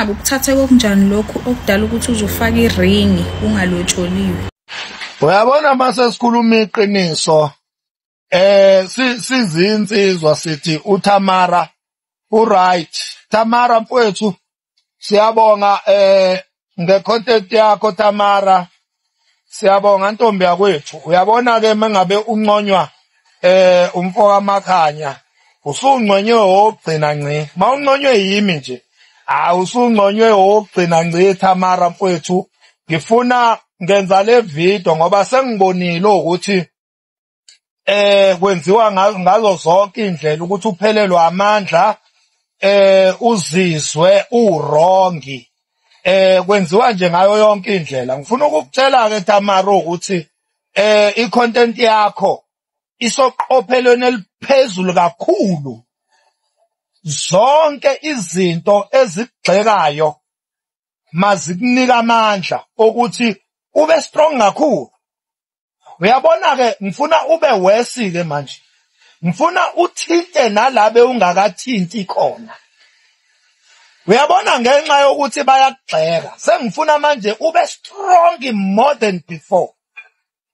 Engabe ukuthatheka okunjani lokhu okudala ukuthi uzofaka iringi ungalotsholiwe? Uyabona mase sikhuluma iqiniso, sizinsizwa sithi uTamara uright. Tamara mfowethu, siyabonga ngecontent yakho Tamara. Siyabonga ntombi yakwethu. Uyabona ke mengabe unconywa umfo kaMakhanya, usungconywe wokugcina ngci. Mawunconywe yimi nje, usungconywe wokugcina ngci Tamara mfowethu. Ngifuna ngenza le video ngoba sengibonile ukuthi kwenziwa ngazo zonke indlela ukuthi uphelelwe amandla, uzizwe uwrongi, kwenziwa nje ngayo yonke indlela. Ngifuna ukukutshela ke Tamara ukuthi icontent yakho isoqophelweni eliphezulu kakhulu. Zonke izinto ezigxekayo mazikunika amandla ukuthi ube strong kakhulu. Uyabona ke, ngifuna ube worse ke manje. Ngifuna uthinte nalabe ungakathinti khona. Uyabona ngenxa yokuthi bayakugxeka, sengifuna manje ube strong more than before.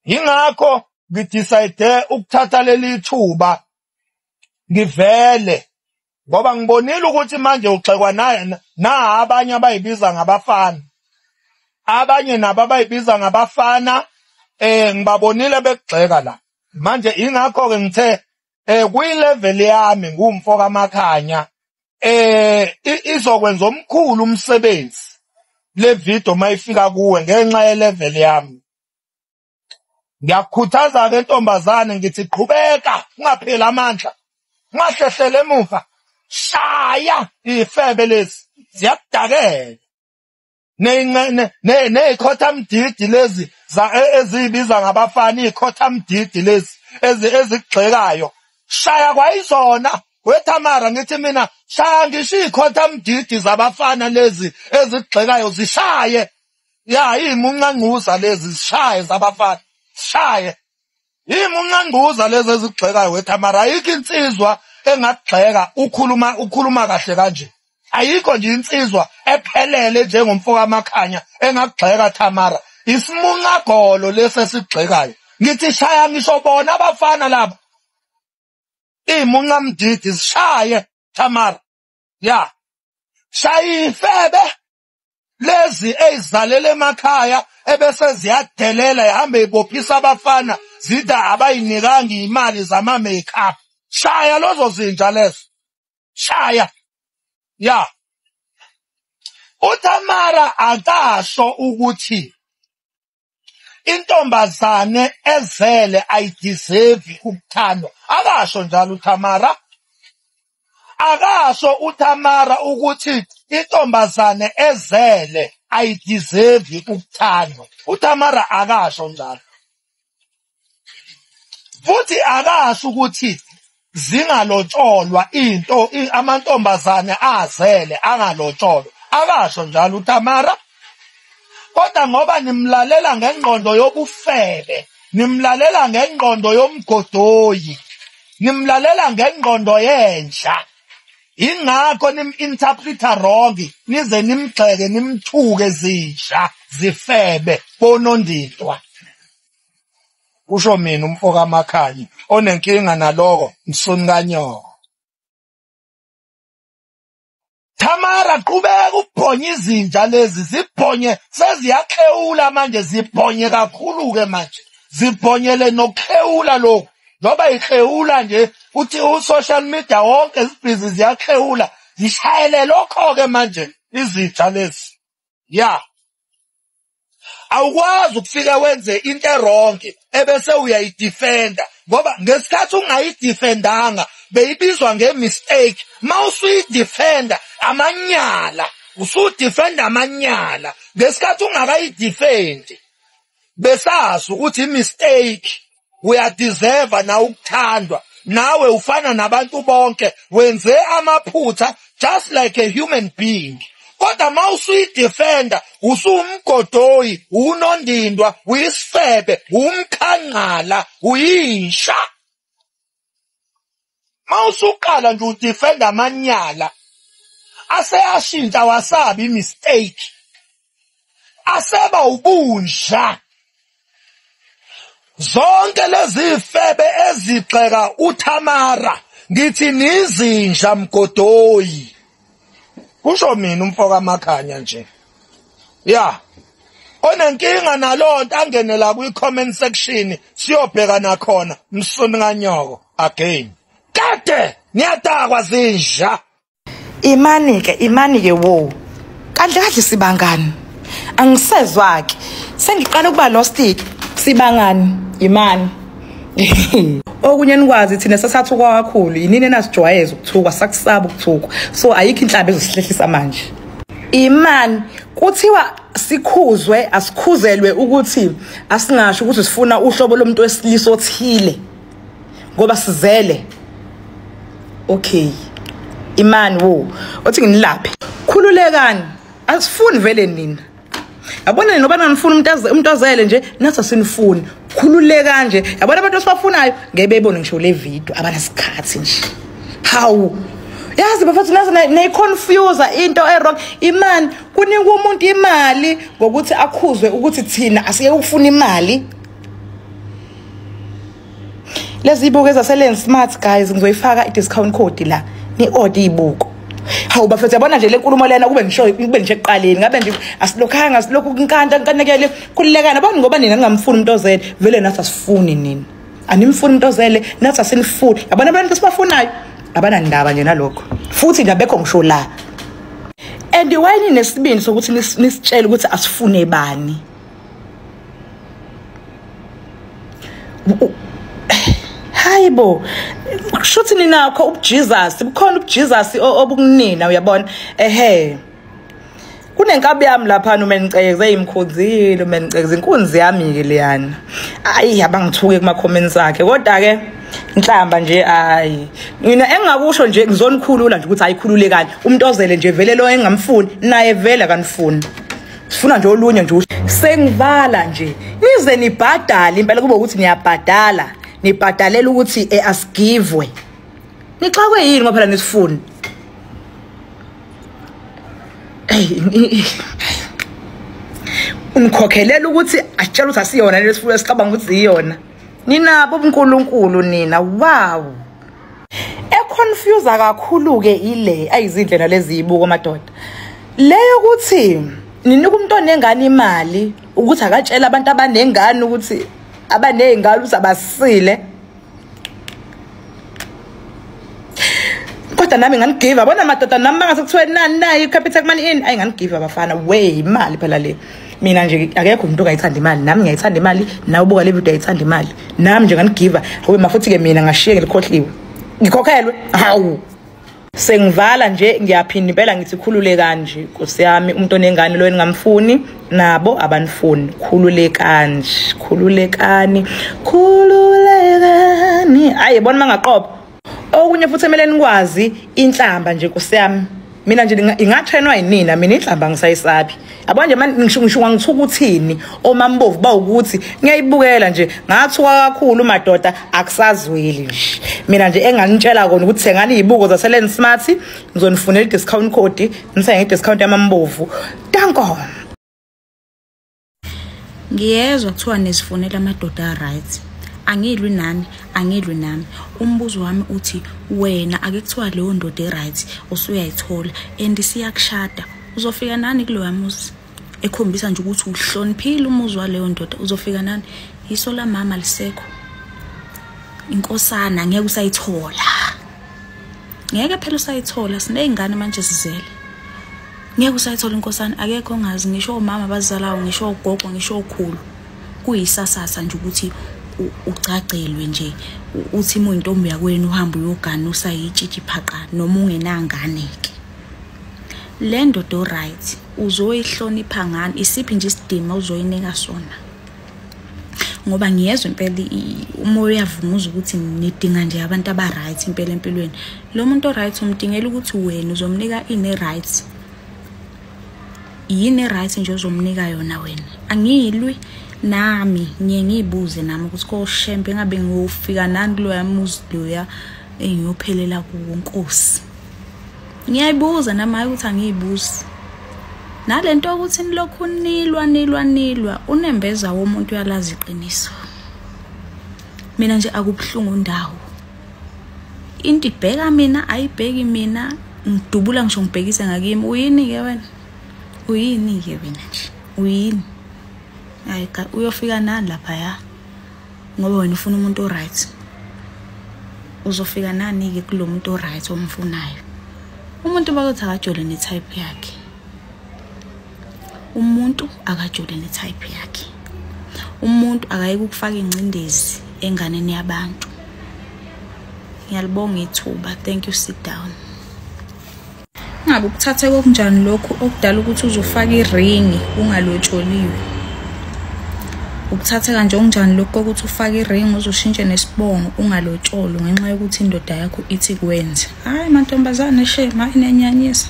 Ingakho ngidecide ukuthatha leli thuba ngivele, ngoba ngibonile ukuthi manje ugxekwa na abanye abayibiza ngabafana, abanye nabo abayibiza ngabafana, ngibabonile bekugxeka la manje. Ingakho ke ngithe kwi level yami ngumfo kaMakhanya, izokwenza omkhulu umsebenzi le video mayifika kuwe ngenxa ye level yami. Ngiyakukhuthaza ke ntombazane, ngithi qhubeka, ungapheli amandla, ungahlehlele emuva, shaya ifebe lezi ziyakudakela. Nezikhotha mdidi lezi ezibiza ngabafana, izikhotha mdidi lezi ezigxekayo, shaya kwayizona. WeTamara ngithi mina shaya ngisho izikhotha mdidi zabafana lezi ezigxekayo, zishaye. Ya imuncanguza lezi zishaye zabafana, shaye imuncanguza lezi ezigxekayo. WeTamara, ayikho insizwa engakugxeka ukhuluma kahle kanje. Ayikho nje insizwa ephelele njengomfo kaMakhanya engakugxeka Tamara. Isimuncagolo lesi esigxekayo. Ngithi shaya ngisho bona abafana laba, imunca mdidi zishaye Tamara. Ya shaya ifebe lezi ezizalela emakhaya ebese ziyadelela, ihambe ibophisa abafana zithi abayinikanga imali zama makeup. Shaya lozo zinja lezo, shaya. Ya uTamara akasho ukuthi intombazane ezele ayideserve ukuthandwa. Akasho njalo uTamara. Akasho uTamara ukuthi intombazane ezele ayideserve ukuthandwa. uTamara akasho njalo. Futhi akasho ukuthi zingalotsholwa into amantombazane azele angalotsholwa. Akasho njalo uTamara. Kodwa ngoba nimlalela ngengqondo yobufebe, nimlalela ngengqondo yomgodoyi, nimlalela ngengqondo yenja, ingakho nim-interpreta wrong, nize nimgxeke nimthuke zinja zifebe bonondindwa. Kusho mina umfo kaMakhanya onenkinga naloko msuni kanyoko. Tamara qhubeka ubhonye izinja lezi, zibhonye seziyaklewula manje, zibhonye kakhulu ke manje, zibhonyele nokuklewula lokhu. Njoba iklewula nje uthi u-social media wonke zibhizi ziyaklewula, zishayele lokho ke manje izinja lezi. Ya awukwazi ukufika wenze into errong ebese uyayidefenda, ngoba ngesikhathi ungayidefendanga beyibizwa ngemistake. Mawusuyidefenda amanyala, usudefenda amanyala ngesikhathi ungakayidefendi, besazi ukuthi imistake, uyadeserve na ukuthandwa, nawe ufana nabantu bonke, wenze amaphutha just like a human being. Kodwa mawusuyidefenda usumgodoyi, unondindwa, uyisifebe, umkhangala, uyisha. Mawusuqala nje udefenda amanyala, aseyashintsha wasabi mistake, aseba ubunja. Zonke lezi febe ezigxeka uThamara ngithi nizinja mgodoyi. Kusho mina umfoka Makhanya nje. Yeah. Onenkinga nalonto angenela kwi comment section siyobheka nakhona msuni kanyoko again. Kade niyadakwa zinja. Imani ke wo. Kahle kahle sibangani. Angisezwa ke. Sengiqala ukuba lost ke. Sibangani imani. Okunye nikwazi thina sasathukwa kakhulu yinini enasijwayeza ukuthukwa sakusaba ukuthukwa, so ayikho inhlamba ezosihlehlisa manje. Imani kuthiwa sikhuzwe asikhuzelwe ukuthi asingasho ukuthi sifuna uhlobo lomuntu wesilisa othile ngoba sizele. Okay, imani wo othi nginilaphe, khululekani, asifuni vele nina. Yabona noba nanifuna umuntu azele nje nathi asinifuni, khululeka nje. Yabona abantu esibafunayo ngeke bebone ngisho le video, abanasikhathi nje. Hawu yazi bafethu nazi nayiconfuse into e-wrong. Imani kunika umuntu imali ngokuthi akhuzwe ukuthi thina asiyeke ukufuna imali. Lezi ibuko ezaselen smart guys, ngizoyifaka i-discount code la ni-order ibuko. Hawu bafethu yabona nje le nkulumo lena kube ngisho kube nje ekuqaleni ngabe nje asilokhanga asilokhu inkanta nkanekele khululekana bani ngoba nina ningamfuni umuntu ozele vele nathi asifuni nina, animfuni umuntu ozele nathi asinifuni. Yabona abantu esibafunayo abanandaba nje nalokho futhi nje abekho ngisho la. And why ninesibindi sokuthi nisitshele ukuthi asifune bani? Hayibo kushuthi ninakho ubuJesus, bukhona ubuJesus obukunina uyabona. Ehe kunenkabi yami lapha noma ngicekeze imkhonzile uma ngicekeze inkunzi yami ke leyana. Ayi abangithuke kuma comments akhe kodwa ke inhlamba nje ayi mina engingakusho nje ngizonikhulula nje ukuthi ayikhululekani umuntu ozele nje vele lo engamfuni naye vele akanifuni, sifuna nje olunye nje. Sengivala nje nize nibhadale impela kube ukuthi niyabhadala, nibhadalela ukuthi asigivwe. Nixakwe yini ngoba phela nisifuni? Unikhokhelela ukuthi asitshela ukuthi asiyona lesifuna sicabanga ukuthi iyona. Ninabo uNkulunkulu nina. Wow. Econfuse kakhulu ke ile ayizindlela lezi ibuko madoda. Leyo ukuthi ninika umuntu onengane imali ukuthi akatshela abantu abanengane ukuthi abanezingane ukuthi abasile. Kodwa nami nganigive yabona madoda nami mangase kuthiwe nani nayi Capitec money in ayi nganigive abafana we imali phela le. Mina nje akekho umuntu ongayithanda imali, nami ngiyayithanda imali, nawe ubuka le video uyayithanda imali, nami nje nganigive ngoba mafuthi ke mina ngashiye ngilikhohliwe ngikhokhelwe. Hawu sengivala nje ngiyaphinda impela ngithi khululekani nje Nkosi yami, umuntu onengane lo engamfuni nabo abanifuni, khululekani nje, khululekani, khululekani. Ayi bona mangaqopha okunye futhi emele nikwazi inhlamba nje Nkosi yami. Mina nje ingatrainwa yinina mina inhlamba ngisayisabi. Yabo nje manje ngisho ngithuka uthini omambovu bawukuthi ngiyayibukela nje ngathuka kakhulu madoda akusazweli nje. Mina nje enganitshela kona ukuthi thengani izibuko zaseLand Smart, ngizonifunela i-discount code nithenge i-discount yamambovu. Danko. Ngiyezwa kuthiwa nizifunela amadoda right. Angilwi nani, angilwi nami. Umbuzo wami uthi wena ake kuthiwa leyo ndoda e-right usuyayithola and siyakushada, uzofika nani kuloya muzi ekhombisa nje ukuthi uhloniphile umuzi waleyo ndoda? Uzofika nani? Iso la mama lisekho, inkosana ngeke usayithola, ngeke phela usayithola. Sineyingane manje sizele, ngeke usayithola inkosana. Akekho ongazi, ngisho omama abazalayo, ngisho ogogo, ngisho okhulu. Kuyisasasa nje ukuthi ucacelwe nje uthi uma uyintombi yakwenu uhambe uyogana usayitshitshi phaqa noma ungenangane ke. Le ndoda right uzoyihlonipha ngani? Isiphi nje isidima uzoyinika sona? Ngoba ngiyezwa impela umoya uyavumuza ukuthi nidinga nje abantu aba right impela empilweni. Lo muntu right umdingela ukuthi wena uzomnika ine right, yini right nje ozomnika yona wena. Angilwi nami ngiye ngibuze nami ukuthi koshembe ngabe ngiyofika nani kuloya muzi loya engiyophelela kuwo Nkosi. Ngiyayibuza nami hayi ukuthi angiyibuzi. Nalento ukuthi nilokhu nilwa nilwa nilwa, unembeza womuntu uyalazi iqiniso. Mina nje akubuhlungu ndawo. Into ibheka mina ayibheki mina, ngidubula ngisho ngibhekise ngakimi. Uyini ke wena? Uyini ke wena nje? Uyini? Hayi uyofika nani lapha ya? Ngoba wena ufuna umuntu oright. Uzofika nani ke kulo muntu oright omfunayo? Umuntu bakuthi akajole netype yakhe. Umuntu akajole netype yakhe. Umuntu akayeke ukufaka ingcindezi enganeni yabantu. Ngiyalibonga ithuba. Thank you, sit down. Ngabe ukuthatha kokunjani lokhu okudala ukuthi uzofaka iringi ungalotsholiwe? Ukuthatha kanje okunjani lokhu ukuthi ufake iringi uzoshintshe nesibongo ungalotsholwa ngenxa yokuthi indoda yakho ithi kwenze? Hayi mantombazane shame, hayi niyanyinyisa.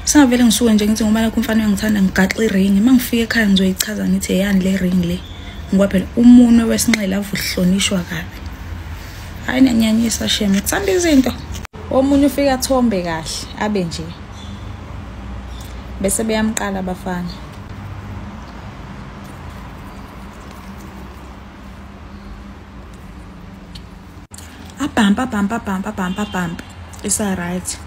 Singavele ngisuke nje ngithi ngoba nakho umfana uyangithanda ngigaxe iringi. Uma ngifika ekhaya ngizoyichaza ngithi eyani le ring le, ngoba phela umunwe wesinxele avuhlonishwa kabi. Hayi niyanyinyisa shame, uthanda izinto. Omunye ufika athombe kahle abe nje bese beyamqala abafana. Abhampa abhampa abhampa abhampa abhampa isa right.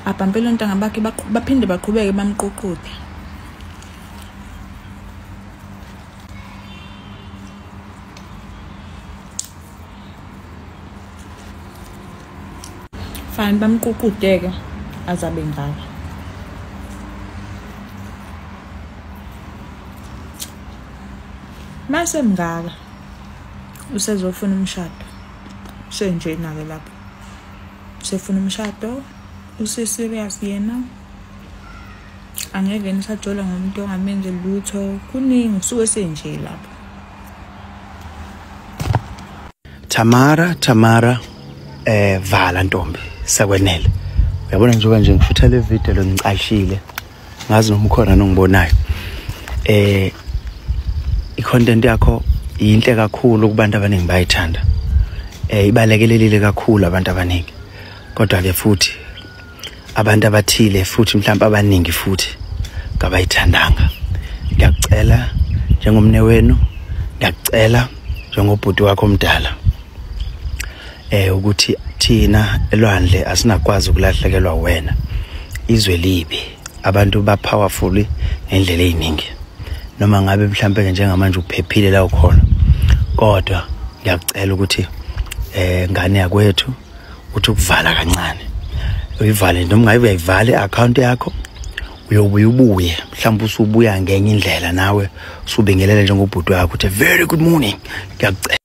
Abhampele ontanga bakhe baphinde baqhubeke bamququde. Fine, bamququdeke azabe ngaka. Mase mngaka usezofuna umshado. Senjena ke lapho. Usefuna umshado, use-serious yena. Angeke nisajola ngomuntu ongamenzi lutho. Kuningi usuke senje lapho. Tamara vala ntombi sekwenele. Uyabona njengoba nje ngifutha le video lo ngicashile. Ngazi noma ukhona nongibonayo. I-content yakho yinhle kakhulu kubantu abaningi bayithanda. Ibalekelelile kakhulu abantu abaningi. Kodwa ke futhi abantu abathile futhi mhlawumbe abaningi futhi kabayithandanga. Ngiyakucela njengomne wenu, ngiyakucela njengobhuti wakho omdala. Ukuthi thina elwandle asinakwazi ukulahlekelwa wena. Izwe libi, abantu ba powerful ngendlela eziningi. Noma ngabe mhlawumbe njengamanje uphephile la ukhona. Kodwa ngiyakucela ukuthi ngane yakwethu uthi ukuvala kancane. Uyivale noma ngabe uyayivale i-account yakho, uyobuya ubuye mhlawumbe usubuya ngenye indlela nawe usubingelele njengobhuti wakho uthi very good morning. Ngiyakucela.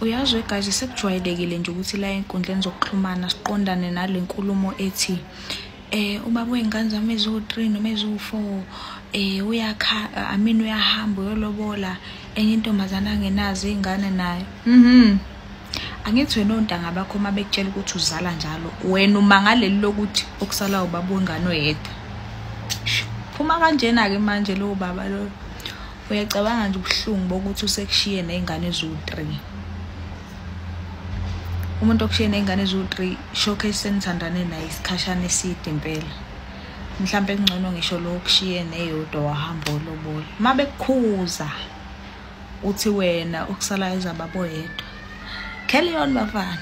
Uyazi guys, sekujwayelekile nje ukuthi la enkundleni zokuxhumana siqondane nale nkulumo ethi ubaba wengane zami eziwu3 noma eziwu4 uyakha, I mean uyahamba uyolobola enye intombazana angenazo ingane nayo. Angithi wena ontanga bakho uma bekutshela ukuthi uzala njalo, wena umangaleli lokuthi okusala ubaba wengane oyedwa. Phuma kanjena ke manje lo baba lo. Uyacabanga nje ubuhlungu bokuthi usekushiye nezingane eziwu3. Umuntu okushiye nezingane eziwu3 showcase senithandane naye isikhashana eside impela. Mhlambe kungcono ngisho lo okushiye neyodwa wahamba olobola. Mabekukhuza uthi wena okusala ezababa oyedwa. Carry on bafana.